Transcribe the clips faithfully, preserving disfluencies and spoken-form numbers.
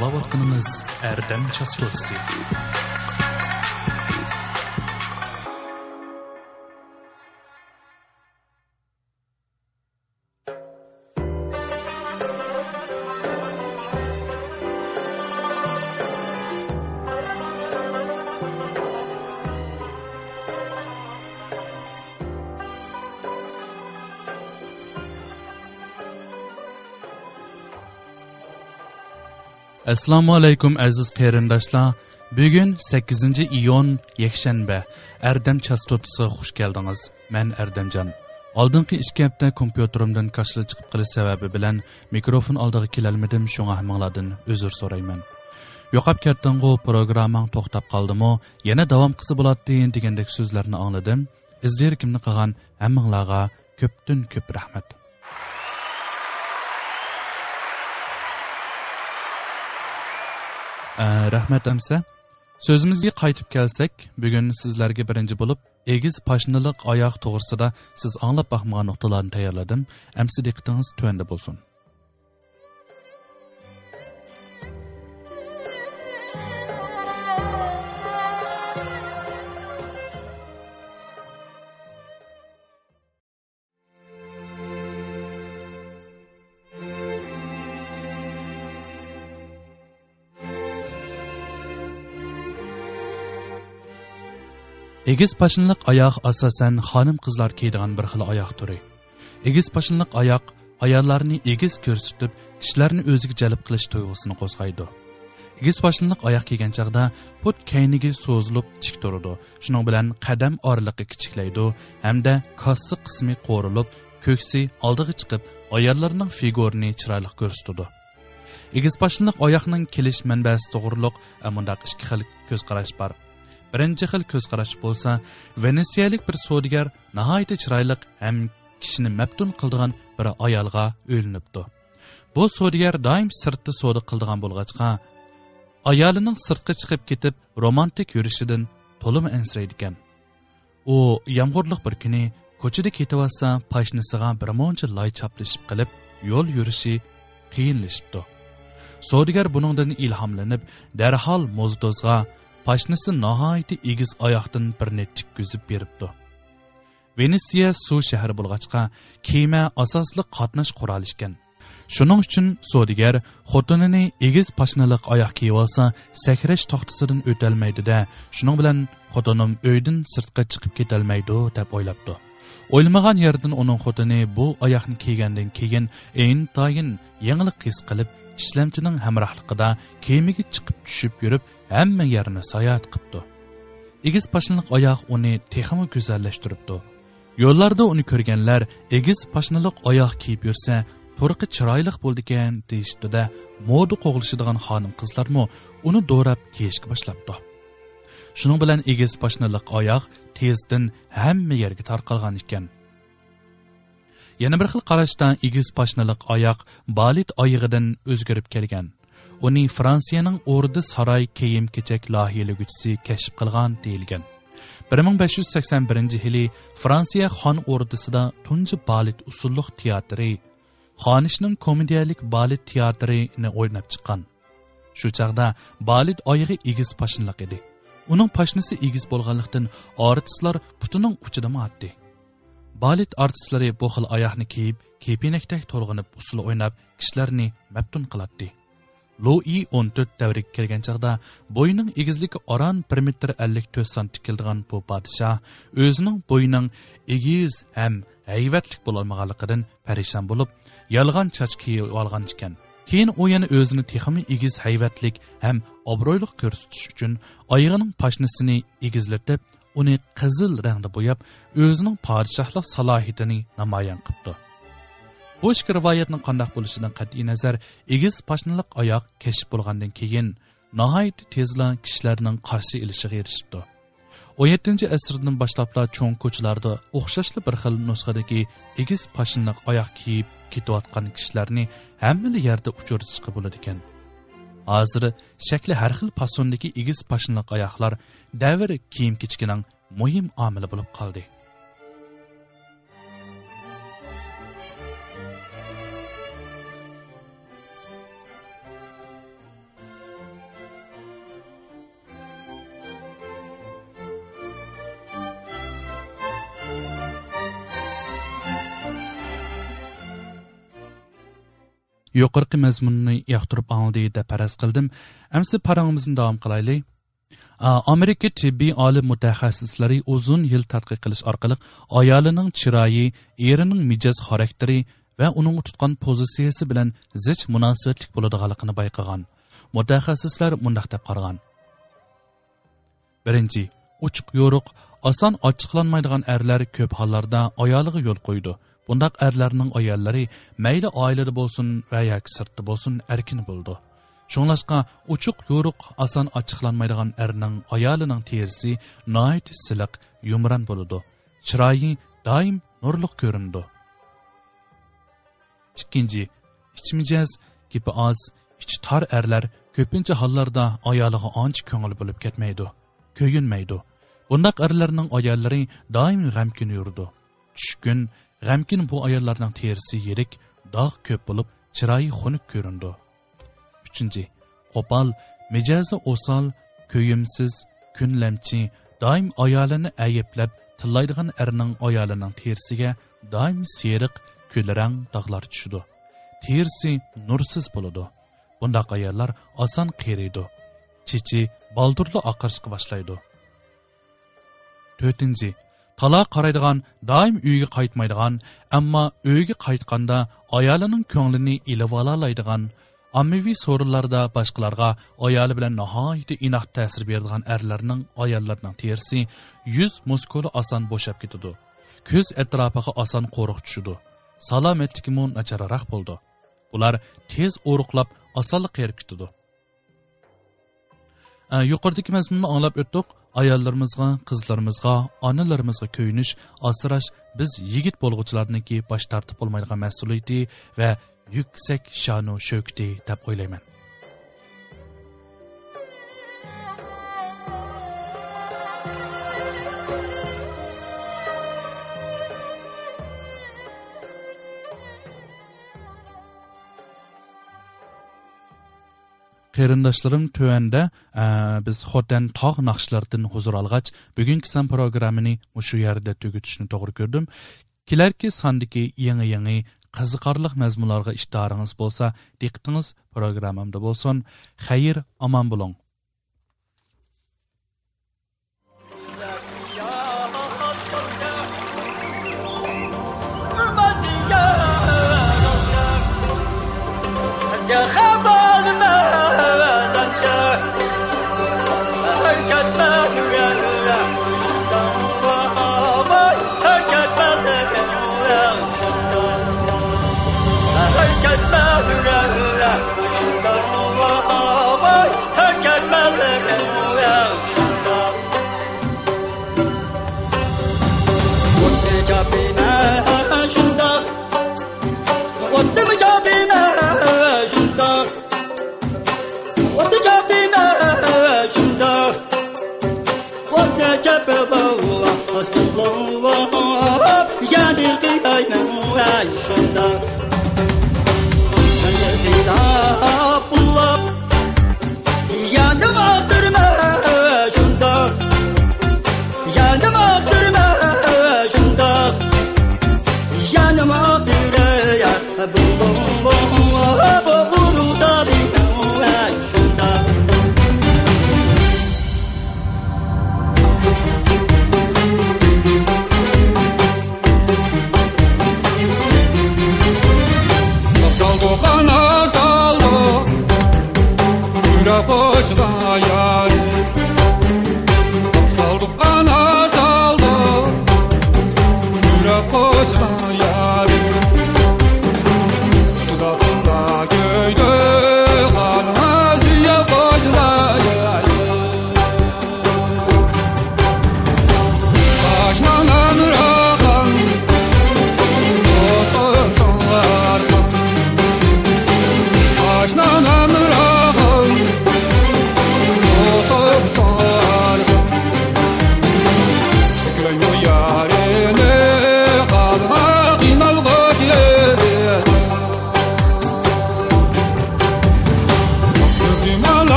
ئاڭلاۋاتقىنىڭىز ئەردەم چاستوتىسى. ئەسسالامۇ ئەلەيكۇم، ئەزىز قېرىنداشلار. بۈگۈن سەككىزىنچى ئىيۇن، يەكشەنبە. ئەردەم چاستوتىسىغا خۇش كەلدىڭىز. مەن ئەردەمجان. ئالدىنقى ئىككى ھەپتە كومپيۇتېرىمدىن كاشىلا چىقىپ قېلىش سەۋەبى بىلەن مىكروفون ئالدىغا كېلەلمىدىم، شۇڭا ھەممىڭلاردىن ئۆزۈر سورايمەن. يوقاپ كەتتىڭغۇ، پروگرامماڭ توختاپ قالدىمۇ؟ يەنە داۋام قىلسا بولاتتى، دېگەندەك سۆزلەرنى ئاڭلىدىم. ئىزدىرىكىمنى قىلغان ھەممىڭلارغا كۆپتىن كۆپ رەھمەت. ئە، رەھمەت ئەمسە. سۆزىمىزگە قايتىپ كەلسەك، بۈگۈن سىزلەرگە بىرىنچى بولۇپ ئېگىز پاشنىلىق ئاياغ توغرىسىدا سىز ئاڭلاپ باقمىغان نۇقتىلارنى تەييارلىدىم. ئەمسە دىققىتىڭىز تۆۋەندە بولسۇن. ئېگىز پاشنىلىق ئاياغ ئاساسەن خانىم-قىزلار كىيىدىغان بىر خىل ئاياغ تۈرى. ئېگىز پاشنىلىق ئاياق ئاياللارنى ئېگىز كۆرسىتىپ، كىشىلەرنى ئۆزىگە جەلپ قىلىش تۇيغۇسىنى قوزغايدۇ. ئېگىز پاشنىلىق ئاياق كىيگەن چاغدا پۇت كەينىگە سوزۇلۇپ تىك تۇرىدۇ. شۇنىڭ بىلەن قەدەم ئارىلىقى كىچىكلەيدۇ ھەمدە كاسسا قىسمى قورۇلۇپ، كۆكسى ئالدىغا چىقىپ، ئاياللارنىڭ فىگۇرىنى چىرايلىق كۆرسىتىدۇ. ئېگىز پاشنىلىق ئاياقنىڭ كېلىش مەنبەسى توغرۇلۇق، ئە، مۇنداق ئىككى خىل كۆز قاراش بار. بىرىنچى خىل كۆز قاراش بولسا، ۋېنېتسىيەلىك بىر سودىگەر ناھايىتى چىرايلىق ھەم كىشىنى مەپتۇن قىلىدىغان بىر ئايالغا ئۆيلىنىپتۇ. بۇ سودىگەر دائىم سىرتتا سودا قىلىدىغان بولغاچقا، ئايالىنىڭ سىرتقا چىقىپ كېتىپ رومانتىك يۈرۈشىدىن تولىمۇ ئەنسىرەيدىكەن. ئۇ يامغۇرلۇق بىر كۈنى كوچىدا كېتىۋاتسا، پاشنىسىغا بىر مۇنچە لاي چاپلىشىپ قېلىپ، يول يۈرۈشى قىيىنلىشىپتۇ. سودىگەر بۇنىڭدىن ئىلھاملىنىپ، دەرھال موزدوزغا پاشنىسى ناھايىتى ئېگىز ئاياقتىن بىرنى تىككۈزۈپ بېرىپتۇ. ۋېنېتسىيە سۇ شەھىرى بولغاچقا، كېمە ئاساسلىق قاتناش قورالى ئىكەن. شۇنىڭ ئۈچۈن سودىگەر خوتۇنىنى ئېگىز پاشنىلىق ئاياق كىيىۋالسا، سەكرەش تاختىسىدىن ئۆتەلمەيدۇ-دە، شۇنىڭ بىلەن خوتۇنۇم ئۆيدىن سىرتقا چىقىپ كېتەلمەيدۇ، دەپ ئويلاپتۇ. ئويلىمىغان يەردىن ئۇنىڭ خوتۇنى بۇ ئاياغنى كىيگەندىن كېيىن ئىنتايىن يېڭىلىق ھېس قىلىپ، ئىشلەمچىنىڭ ھەمراھلىقىدا كېمىگە چىقىپ چۈشۈپ يۈرۈپ، ھەممە يەرنى ساياھەت قىپتۇ. ئېگىز پاشنىلىق ئاياغ ئۇنى تېخىمۇ گۈزەللەشتۈرۈپتۇ. يوللاردا ئۇنى كۆرگەنلەر ئېگىز پاشنىلىق ئاياغ كىيىپ يۈرسە، پۇرىقى چىرايلىق بولىدىكەن، دېيىشىپتۇ-دە، مودا قوغلىشىدىغان خانىم-قىزلارمۇ ئۇنى دوراپ كىيىشكە باشلاپتۇ. شۇنىڭ بىلەن ئېگىز پاشنىلىق ئاياغ تېزدىن ھەممە يەرگە تارقالغان ئىكەن. يەنە بىر خىل قاراشتا ئېگىز پاشنىلىق ئاياق بالېت ئايىغىدىن ئۆزگىرىپ كەلگەن. ئۇنى فرانسىيەنىڭ ئوردا ساراي كىيىم-كېچەك لايىھىلىگۈچىسى كەشىپ قىلغان دېيىلگەن. بىر مىڭ بەش يۈز سەكسەن بىرىنچى يىلى فرانسىيە خان ئوردىسىدا تۇنجى بالېت ئۇسسۇللۇق تىياتىرى، خانىشنىڭ كومېدىيەلىك بالېت تىياتىرىنى ئويناپ چىققان. شۇ چاغدا بالېت ئايىغى ئېگىز پاشنىلىق ئىدى. ئۇنىڭ پاشنىسى ئېگىز بولغانلىقتىن، ئارتىسلار پۇتىنىڭ ئۇچىدا ماڭاتتى. بالېت ئارتىسلىرى بۇ خىل ئاياغنى كىيىپ، كېپىنەكتەك تولغىنىپ ئۇسسۇل ئويناپ، كىشىلەرنى مەپتۇن قىلاتتى. لۇئى ئون تۆت دەۋرىگە كەلگەن چاغدا بويىنىڭ ئېگىزلىكى ئاران بىر مېتىر ئەللىك تۆت سانتى كېلىدىغان بۇ پادىشاھ ئۆزىنىڭ بويىنىڭ ئېگىز ھەم ھەيۋەتلىك بولالمىغانلىقىدىن پەرىشان بولۇپ، يالغان چاچ كىيىۋالغان ئىكەن. كېيىن ئۇ يەنە ئۆزىنى تېخىمۇ ئېگىز ھەيۋەتلىك ھەم ئابرۇيلۇق كۆرسىتىش ئۈچۈن ئايىغىنىڭ پاشنىسىنى ئېگىزلىتىپ، ئۇنى قىزىل رەڭدە بوياپ، ئۆزىنىڭ پادىشاھلىق سالاھىيىتىنى نامايان قىپتۇ. بۇ ئىككى رىۋايەتنىڭ قانداق بولۇشىدىن قەتئىينەزەر، ئېگىز پاشنىلىق ئاياغ كەشىپ بولغاندىن كېيىن، ناھايىتى تېزلا كىشىلەرنىڭ قارشى ئېلىشىغا ئېرىشىپتۇ. ئون يەتتىنچى ئەسىردىن باشلاپلا چوڭ كوچىلاردا ئوخشاشلا بىر خىل نۇسخىدىكى ئېگىز پاشنىلىق ئاياغ كىيىپ كېتىۋاتقان كىشىلەرنى ھەممىلا يەردە ئۇچرىتىشقا بولىدىكەن. ھازىر شەكلى ھەر خىل پاسوندىكى ئېگىز پاشنىلىق ئاياغلار دەۋر كىيىم-كېچىكىنىڭ مۇھىم ئامىلى بولۇپ قالدى. يۇقىرىقى مەزمۇننى ياقتۇرۇپ ئاڭلىدى دەپ پەرەز قىلدىم. ئەمسە پاراڭىمىزنى داۋام قىلايلى. ئا، ئامېرىكا تېببىي ئالىم مۇتەخەسسىسلىرى ئۇزۇن يىل تەتقىق قىلىش ئارقىلىق ئايالىنىڭ چىرايى، ئېرىنىڭ مىجەز خاراكتېرى ۋە ئۇنىڭغا تۇتقان پوزىتسىيىسى بىلەن زىچ مۇناسىۋەتلىك بولىدىغانلىقىنى بايقىغان. مۇتەخەسسىسلەر مۇنداق دەپ قارىغان. بىرىنچى، ئوچۇق يورۇق، ئاسان ئاچچىقلانمايدىغان ئەرلەر كۆپ ھاللاردا ئايالىغا يول قويىدۇ. بۇنداق ئەرلەرنىڭ ئاياللىرى مەيلى ئائىلىدە بولسۇن ۋە ياكى سىرتتا بولسۇن ئەركىن بولىدۇ. شۇڭلاشقا ئوچۇق يورۇق، ئاسان ئاچچىقلانمايدىغان ئەرنىڭ ئايالىنىڭ تېرىسى ناھايىتى سىلىق، يۇمران بولىدۇ. چىرايى دائىم نۇرلۇق كۆرۈنىدۇ. ئىككىنچى، ئىچ مىجەز، گېپى ئاز، ئىچى تار ئەرلەر كۆپىنچە ھاللاردا ئايالىغا ئانچە كۆڭۈل بۆلۈپ كەتمەيدۇ، كۆيۈنمەيدۇ. بۇنداق ئەرلەرنىڭ ئاياللىرى دائىم غەمكىن يۈرىدۇ. چۈشكۈن، غەمكىن بۇ ئاياللارنىڭ تېرىسى يىرىك، داغ كۆپ بولۇپ، چىرايى خۇنۈك كۆرۈنىدۇ. ئۈچىنچى، قوپال، مىجەزى ئوسال، كۆيۈمسىز، كۈنلەمچى، دائىم ئايالىنى ئەيىبلەپ تىللايدىغان ئەرنىڭ ئايالىنىڭ تېرىسىگە دائىم سېرىق، كۈلرەڭ داغلار چۈشىدۇ. تېرىسى نۇرسىز بولىدۇ. بۇنداق ئاياللار ئاسان قېرىيدۇ. چېچى بالدۇرلا ئاقىرىشقا باشلايدۇ. تۆتىنچى، تالا قارايدىغان، دائىم ئۆيگە قايتمايدىغان، ئەمما ئۆيگە قايتقاندا ئايالىنىڭ كۆڭلىنى ئېلىۋالالايدىغان، ئاممىۋى سورۇنلاردا باشقىلارغا ئايالى بىلەن ناھايىتى ئىناق تەسىر بېرىدىغان ئەرلەرنىڭ ئاياللىرىنىڭ تېرىسى، يۈز مۇسكۇلى ئاسان بوشاپ كېتىدۇ. كۆز ئەتراپىغا ئاسان قورۇق چۈشىدۇ. سالامەتلىكىمۇ ناچارراق بولىدۇ. بۇلار تېز ئورۇقلاپ، ئاسانلا قېرىپ كېتىدۇ. ئە، يۇقىرىدىكى مەزمۇننى ئاڭلاپ ئۆتتۇق. ئاياللىرىمىزغا، قىزلىرىمىزغا، ئانىلىرىمىزغا كۆيۈنۈش، ئاسراش بىز يىگىت بولغۇچىلارنىڭكى باش تارتىپ بولمايدىغان مەسئۇلىيىتى ۋە يۈكسەك شانۇ شەۋكىتى دەپ ئويلايمەن. قېرىنداشلىرىم، تۆۋەندە، ئە، بىز خوتەن تاغ ناخشىلىرىدىن ھۇزۇر ئالغاچ، بۈگۈنكى سان پروگراممىنى مۇشۇ يەردە تۈگىتىشنى توغرا كۆردۈم. كېلەركى ساندىكى يېڭى-يېڭى قىزىقارلىق مەزمۇنلارغا ئىشتىھارىڭىز بولسا، دىققىتىڭىز پروگراممامدا بولسۇن. خەير، ئامان بولۇڭ.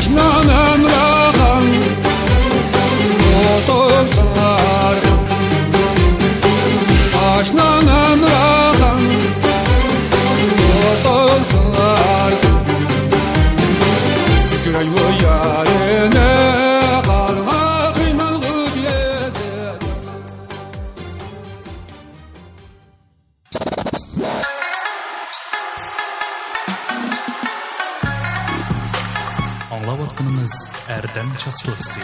ئاشنام ھەمراھىم، دوستۇم ساڭا ئارقان. ئاشنام ھەمراھىم، دوستۇم ساڭا ئارقان. كۆرەيمۇ يارىنى قالغان قىينالغۇچ لەززەت. ئاڭلاۋاتقىنىڭىز ئەردەم چاستوتىسى.